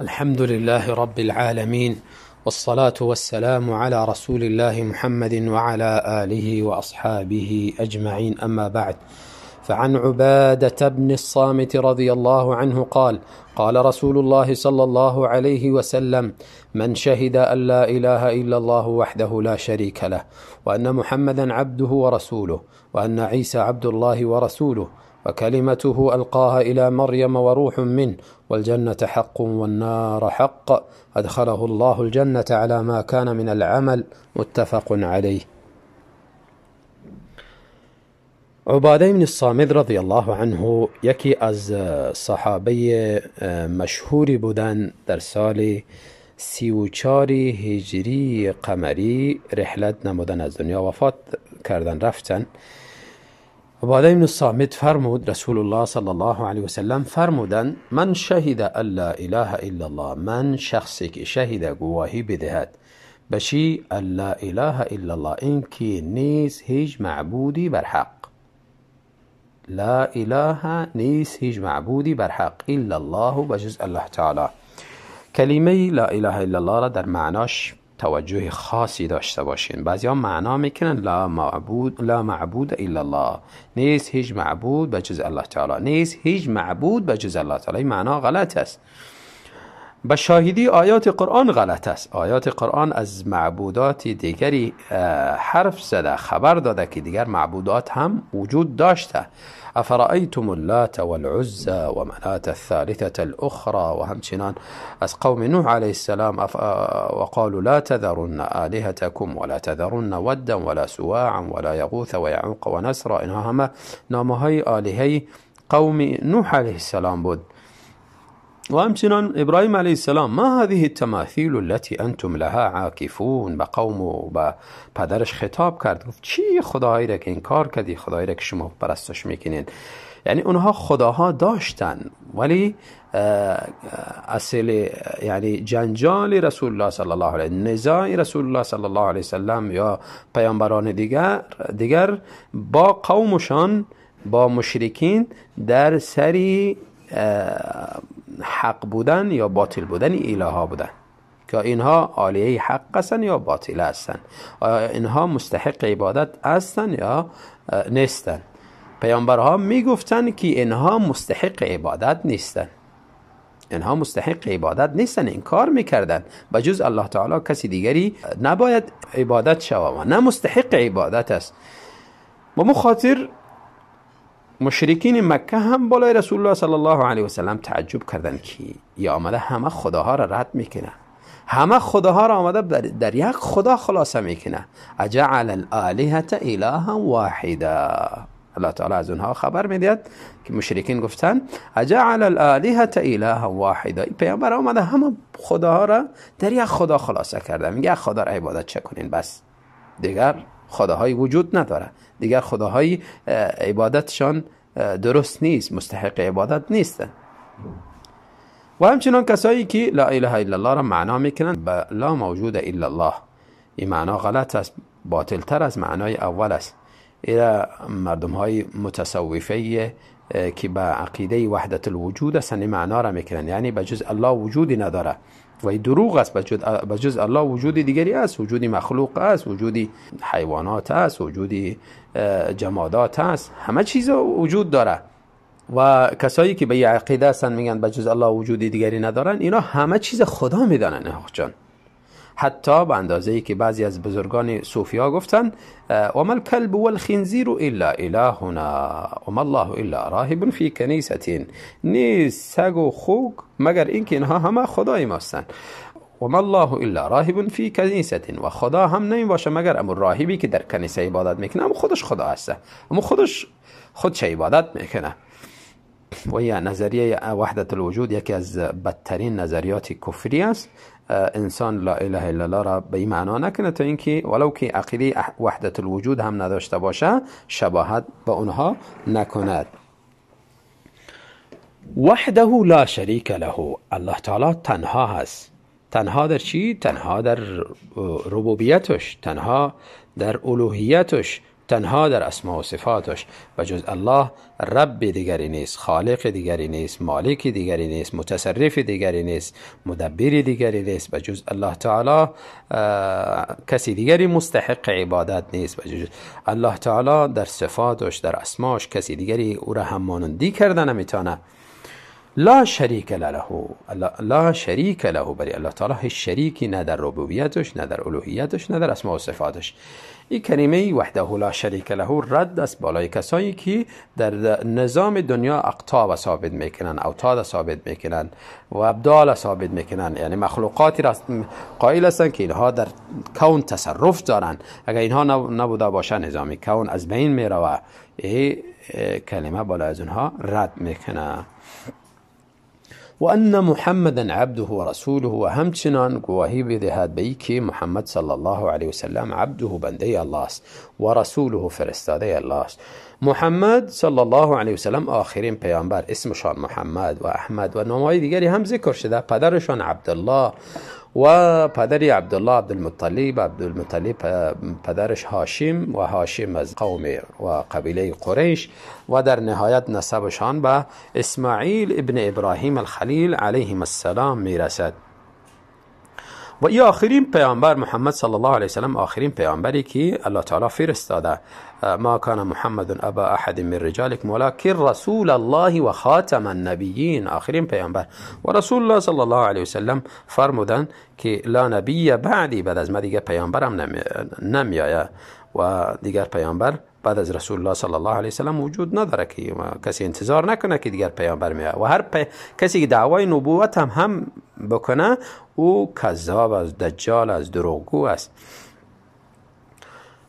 الحمد لله رب العالمين، والصلاة والسلام على رسول الله محمد وعلى آله وأصحابه أجمعين، أما بعد، فعن عبادة بن الصامت رضي الله عنه قال: قال رسول الله صلى الله عليه وسلم: من شهد أن لا إله إلا الله وحده لا شريك له، وأن محمدا عبده ورسوله، وأن عيسى عبد الله ورسوله، وكلمته ألقاها إلى مريم وروح منه، والجنة حق والنار حق، أدخله الله الجنة على ما كان من العمل، متفق عليه. عباده بن الصامت رضی الله عنه یکی از صحابه مشهوری بودند. در سال 34 هجری قمری رحلت نمودن، از دنیا وفات کردن، رفتن. عباده بن الصامت فرمود رسول الله صلی الله علیه وسلم فرمودن: من شهد ان لا اله الا الله، من شخصی که شهد گواهی بدهد به چی؟ ان لا اله الا الله، این که نیست هیچ معبودی بر حق، لا اله نیست هیچ معبودی بر حق، الا الله بجز الله تعالی. کلمه لا اله الا الله را در معناش توجه خاصی داشته باشین. بعضی ها معنا میکنن لا معبود، لا معبود الا الله، نیست هیچ معبود بجز الله تعالی، نیست هیچ معبود بجز الله تعالی. این معنا غلط است. به شاهدی آیات قرآن غلط است. آیات قرآن از معبودات دیگری حرف زده، خبر داده که دیگر معبودات هم وجود داشته. افرأیتم اللات والعزى ومناة الثالثة الاخرى، و همچنان از قوم نوح علیه السلام وقالوا لا تذرن آلهتكم ولا تذرن ودا ولا سواعا ولا یغوث ویعوق ونسرا. اینها همه نامهای آلهه قوم نوح علیه السلام بود. و همچنان ابراهیم علیه السلام: ما هذه التماثیل التي انتم لها عاکفون، به قوم و به پدرش خطاب کرد، گفت چی خدایی را که انکار کردی، خدایی را که شما پرستش میکنین. یعنی اونها خداها داشتن، ولی اصل یعنی جنجال رسول الله صلی الله علیه، نزاع رسول الله صلی الله علیه وسلم یا پیامبران دیگر با قومشان، با مشرکین، در سری حق بودن یا باطل بودن اله ها بودن، که اینها آلیه حق هستن یا باطل هستن، آیا اینها مستحق عبادت هستن یا نیستن. پیامبرها میگفتن که اینها مستحق عبادت نیستن، اینها مستحق عبادت نیستن، انکار میکردن. بجز الله تعالی کسی دیگری نباید عبادت شود و نه مستحق عبادت است. با مخاطر مشرکین مکه هم بالای رسول الله صلی الله علیه و سلم تعجب کردند که یا آمده همه خداها را رد میکنه، همه خداها را آمده در یک خدا خلاصه میکنه. اجعل الالهه الها واحدا. الله تعالی از اونها خبر میدهد که مشرکین گفتن اجعل الالهه الها واحدا، پیامبر آمده همه خداها را در یک خدا خلاصه کرده، میگه خدا را عبادت چه کنین، بس دیگر خداهای وجود نداره، دیگر خداهای عبادتشان درست نیست، مستحق عبادت نیستن. و همچنان کسایی که لا اله الا الله را معنا میکنن به لا موجود الا الله، این معنا غلط است، باطل تر از معنای اول است. ایرا مردم های متصوفه که به عقیده وحدت الوجود هستن این معنا را میکنن، یعنی به جز الله وجودی نداره و این دروغ است. بجز الله وجود دیگری است، وجود مخلوق است، وجود حیوانات است، وجود جمادات است، همه چیز وجود داره. و کسایی که به این عقیده هستن میگن بجز الله وجود دیگری ندارن، اینا همه چیز خدا میدانن جان. حتی به اندازه ای که بعضی از بزرگان صوفیا گفتن و ما الكلب والخنزیر الا الهنا و ما الله الا راهب فی کنیسه، نیست سگ و خوک مگر اینکه اینها همه خدای ماستند. و ما الله الا راهب فی کنیسه، و خدا هم نمی باشه مگر امو راهبی که در کنیسه عبادت میکنه، امو خودش خدا هسته، امو خودش خودش عبادت میکنه. و یا نظریه وحدت الوجود یکی از بدترین نظریات کفری است. انسان لا اله الا الله را به این معنا نکنه تا اینکه ولو که عقیده وحدت الوجود هم نداشته باشه شباهت به اونها نکند. وحده لا شریک له، الله تعالی تنها هست. تنها در چی؟ تنها در ربوبیتش، تنها در الوهیتش تنها در اسما و صفاتش. و جز الله رب دیگری نیست، خالق دیگری نیست، مالک دیگری نیست، متصرف دیگری نیست، مدبر دیگری نیست. و جز الله تعالی کسی دیگری مستحق عبادت نیست. و جز الله تعالی در صفاتش، در اسماش کسی دیگری او را هم مانندی کرده نمیتونه. لا شریک له، لا شریک له، برای الله تعالی هیچ شریکی نه در ربوبیتش، نه در الوهیتش، نه در اسماء و صفاتش. این کلمه وحده لا شریک له رد است بالای کسایی که در نظام دنیا اقطاب ثابت میکنن، اوتاد ثابت میکنن و ابدال ثابت میکنن، یعنی مخلوقاتی را قائل هستند که اینها در کون تصرف دارن، اگر اینها نبوده باشه نظام کون از بین میروه. این کلمه بالای از اونها رد میکنه. و ان محمدا عبده و رسوله، و همچنان گواهی بدهد به ای که محمد صلی الله علیه وسلم عبده بنده الله است و رسوله فرستاده الله است. محمد صلی الله علیه وسلم آخرین پیامبر، اسمشان محمد و احمد و نامهای دیگری هم ذکر شده. پدرشان عبدالله و پدری عبدالله عبدالمطلب، عبدالمطلب پدرش هاشم و هاشم از قوم و قبیله قریش و در نهایت نسبشان به اسماعیل ابن ابراهیم الخلیل علیهم السلام میرسد. و ای آخرین پیامبر محمد صلی الله علیه وسلم، آخرین پیامبری که الله تعالی فرستاده. ما کان محمد ابا احد من رجالکم ولکن رسول الله و خاتم النبیین، آخرین پیامبر. و رسول الله صلی الله علیه وسلم فرمودن که لا نبی بعدی، بعد از ما دیگه پیامبرم نمیآید و دیگر پیامبر بعد از رسول الله صلی الله علیه وسلم وجود نداره که کسی انتظار نکنه که دیگر پیامبر میاد. و هر کسی که دعوای نبوت هم بکنه او کذاب است، دجال است، دروغگو است.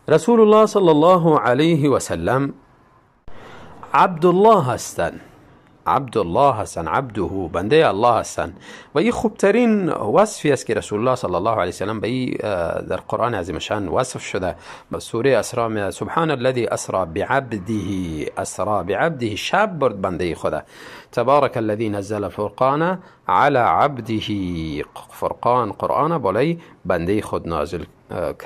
رسول الله صلی الله علیه و سلم عبدالله هستند، عبدالله هستند، عبده بنده الله هستند. و این خوبترین وصفی است که رسول الله صلی الله علیه وسلم به این در قرآن عظیم شان وصف شده. سوره اسراء می سبحان الذي اسرا بعبده، اسرا بعبده، شب برد بنده خدا. تبارک الذي نزل الفرقان على عبده، فرقان قرآن بالای بنده خود نازل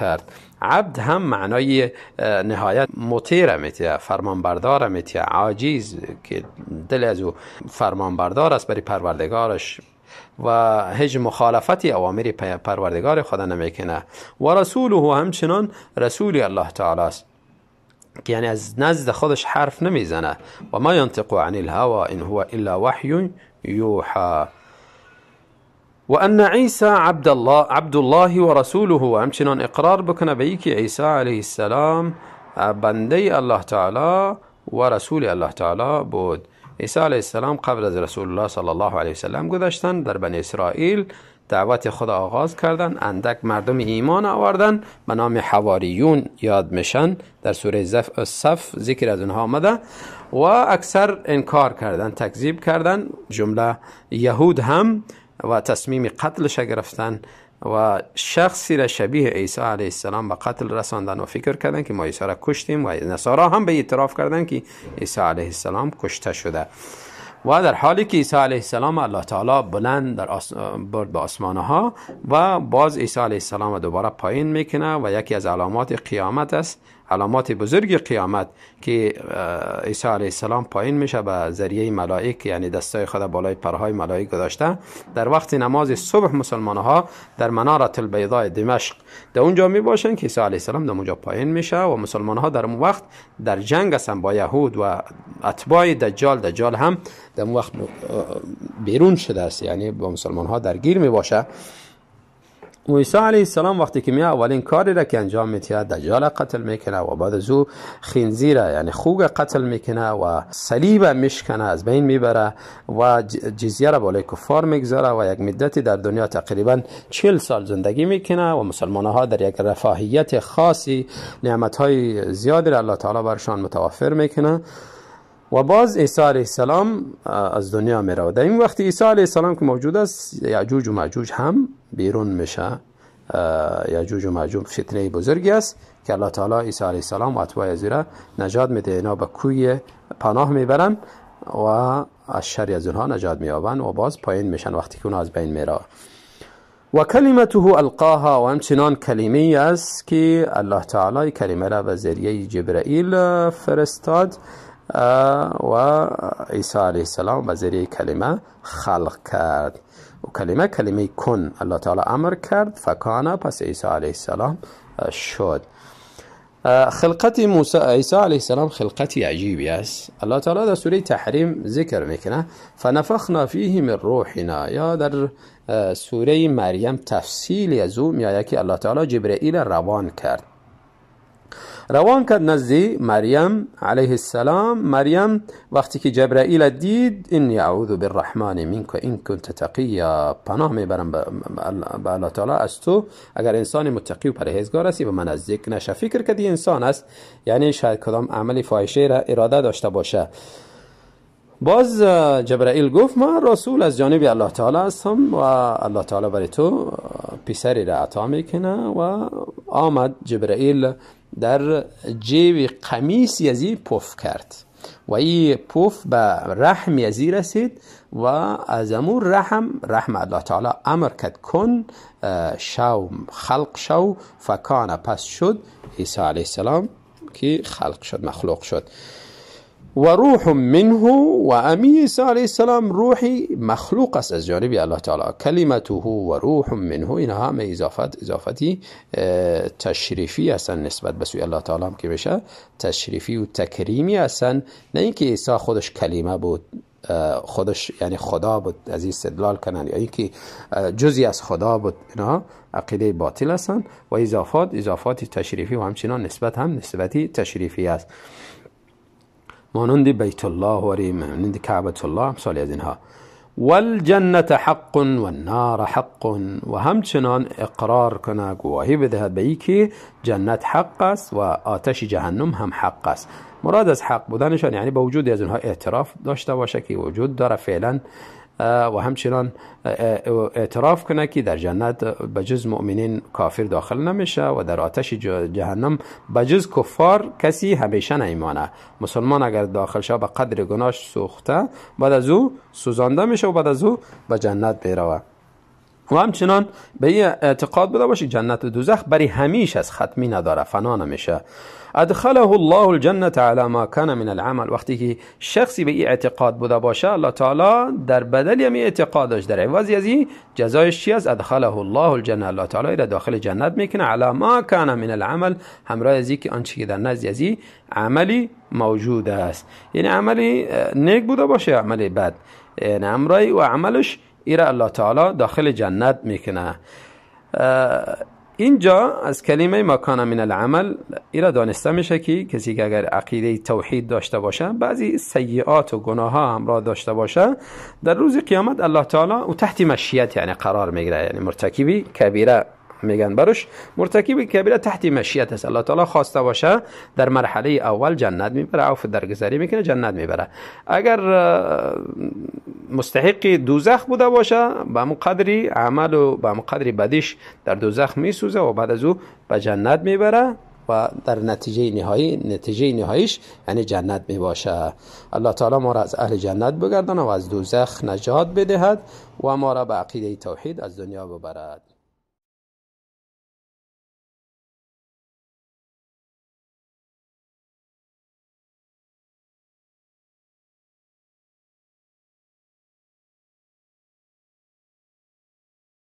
کرد. عبد هم معنای نهایت مطیع میتیه، فرمانبردار میتیه، عاجز که دل از او فرمانبردار است برای پروردگارش و هیچ مخالفتی اوامر پروردگار خدا نمیکنه. و رسوله همچنان رسول الله تعالی است، که یعنی از نزد خودش حرف نمیزنه. و ما ینطق عن الهوى ان هو الا وحی یوحى. و ان عیسی عبد الله و رسوله، و همچنان اقرار بکنه به که عیسی علیه السلام بنده الله تعالی و رسول الله تعالی بود. عیسی علیه السلام قبل از رسول الله صلی الله علیه وسلم گذشتن، در بنی اسرائیل دعوت خدا آغاز کردن، اندک مردم ایمان آوردن، به نام حواریون یاد میشن، در سوره صف ذکر از اونها آمده و اکثر انکار کردن، تکذیب کردن، جمله یهود هم، و تصمیم قتلش گرفتن و شخصی را شبیه عیسی علیه السلام به قتل رساندن و فکر کردن که ما عیسی را کشتیم و نصارا هم به اعتراف کردن که عیسی علیه السلام کشته شده. و در حالی که عیسی علیه السلام الله تعالی بلند در برد به آسمان ها و باز عیسی علیه السلام دوباره پایین میکنه و یکی از علامات قیامت است، علامات بزرگ قیامت، که عیسی علیه السلام پایین میشه به ذریعه ملائک، یعنی دستای خود بالای پرهای ملائک گذاشته. در وقت نماز صبح مسلمان ها در مناره البیضاء دمشق در اونجا می باشن که عیسی علیه السلام در اونجا پایین میشه و مسلمان ها در اون وقت در جنگ هستن با یهود و اتباع دجال. دجال هم در اون وقت بیرون شده است، یعنی با مسلمان ها درگیر می باشه. و عیسی علیه السلام وقتی که میاد اولین کاری را که انجام میده دجال قتل میکنه و بعد از او خنزیر یعنی خوگ قتل میکنه و صلیب میشکنه، از بین میبره و جزیه را بالای کفار میگذاره و یک مدتی در دنیا تقریبا 40 سال زندگی میکنه و مسلمان ها در یک رفاهیت خاصی نعمت های زیادی را الله تعالی برشان متوفر میکنه. و باز عیسی علیه السلام از دنیا میره. در این وقت عیسی علیه السلام که موجود است، یاجوج و ماجوج هم بیرون میشه. یاجوج و ماجوج فتنه بزرگی است که الله تعالی عیسی علیه السلام و اتباع از او را نجات میده. اینا به کوی پناه میبرن و از شر از اونها نجات مییابن و باز پایین میشن وقتی که اونها از بین میره. و کلمته القاها، و همچنان کلمه است که الله تعالی کلمه را به ذریعه جبرائیل فرستاد و عیسی علیه السلام به ذریعه کلمه خلق کرد. و کلمه کلمه کن، الله تعالی امر کرد فکان، پس عیسی علیه السلام شد. خلقت موسی عیسی علیه السلام خلقت عجیبی است. الله تعالی در سوره تحریم ذکر میکنه فنفخنا فیه من روحنا، یا در سوره مریم تفصیل از او میآید که الله تعالی جبرئیل روان کرد، روان کرد نزد مریم علیه السلام. مریم وقتی که جبرئیل دید، انی اعوذ بالرحمن منک ان کنت تقیا، پناه میبرم به الله تعالی از تو اگر انسان متقی و پرهیزگار هستی و من نزدیک نشه. فکر کردی انسان است، یعنی شاید کدام عمل فاحشه را اراده داشته باشه. باز جبرئیل گفت من رسول از جانب الله تعالی هستم و الله تعالی برای تو پسری را عطا میکنه. و آمد جبرئیل در جیب قمیص یزی پف کرد و این پف به رحم یزی رسید و از امور رحم الله تعالی امر کرد کن شو، خلق شو، فکان، پس شد عیسی علیه السلام که خلق شد، مخلوق شد. و روح منه، و امی عیسی علیه السلام روحی مخلوق است از جانب الله تعالی. کلمته و روح منه، اینها همه اضافتی تشریفی هستن نسبت به سوی الله تعالی هم که میشه تشریفی و تکریمی هستن، نه اینکه عیسی خودش کلمه بود، خودش یعنی خدا بود از این استدلال کنن، یا اینکه جزئی از خدا بود، اینها عقیده باطل هستن. و اضافات تشریفی و همچنان نسبت هم نسبتی تشریفی است، مانند بیت الله و مانند کعبة الله امثال از اینها. والجنة حق والنار حق، و همچنان اقرار کنه، گواهی بدهد به که جنت حق است و آتش جهنم هم حق است. مراد از حق بودنشان یعنی با وجود از اونها اعتراف داشته باشه که وجود داره فعلا، و همچنان اعتراف کنه که در جنت بجز مؤمنین کافر داخل نمیشه و در آتش جهنم بجز کفار کسی همیشه نیمانه. مسلمان اگر داخل شه به قدر گناهش سوخته، بعد از او سوزانده میشه و بعد از او به جنت میروه. و همچنان به این اعتقاد بوده باشه جنت و دوزخ برای همیشه از ختمی نداره، فنا نمیشه. ادخله الله الجنة على ما كان من العمل، وقتی که شخصی به این اعتقاد بوده باشه الله تعالی در بدل همین اعتقادش در عوض از این جزایش چی است؟ ادخله الله الجنة، الله تعالی را داخل جنت میکنه علی ما كان من العمل، همراه از اینکه آنچه که در نزد از این عملی موجود است، یعنی عملی نیک بوده باشه عملی بد، یعنی همراه و عملش ایره الله تعالی داخل جنت میکنه. اینجا از کلمه ما کان من العمل ایره دانسته میشه که کسی که اگر عقیده توحید داشته باشه، بعضی سیئات و گناه ها همراه داشته باشه، در روز قیامت الله تعالی او تحت مشیت یعنی قرار میگیره، یعنی مرتکبی کبیره میگن برش، مرتکب کبیره تحت مشیت است. الله تعالی خواسته باشه در مرحله اول جنت میبره، عفو درگذری میکنه جنت میبره. اگر مستحق دوزخ بوده باشه به همون قدری عمل و به همون قدری بدیش در دوزخ میسوزه و بعد از او به جنت میبره و در نتیجه نهاییش یعنی جنت میباشه. الله تعالی ما را از اهل جنت بگردانه و از دوزخ نجات بدهد و ما را به عقیده توحید از دنیا ببرد.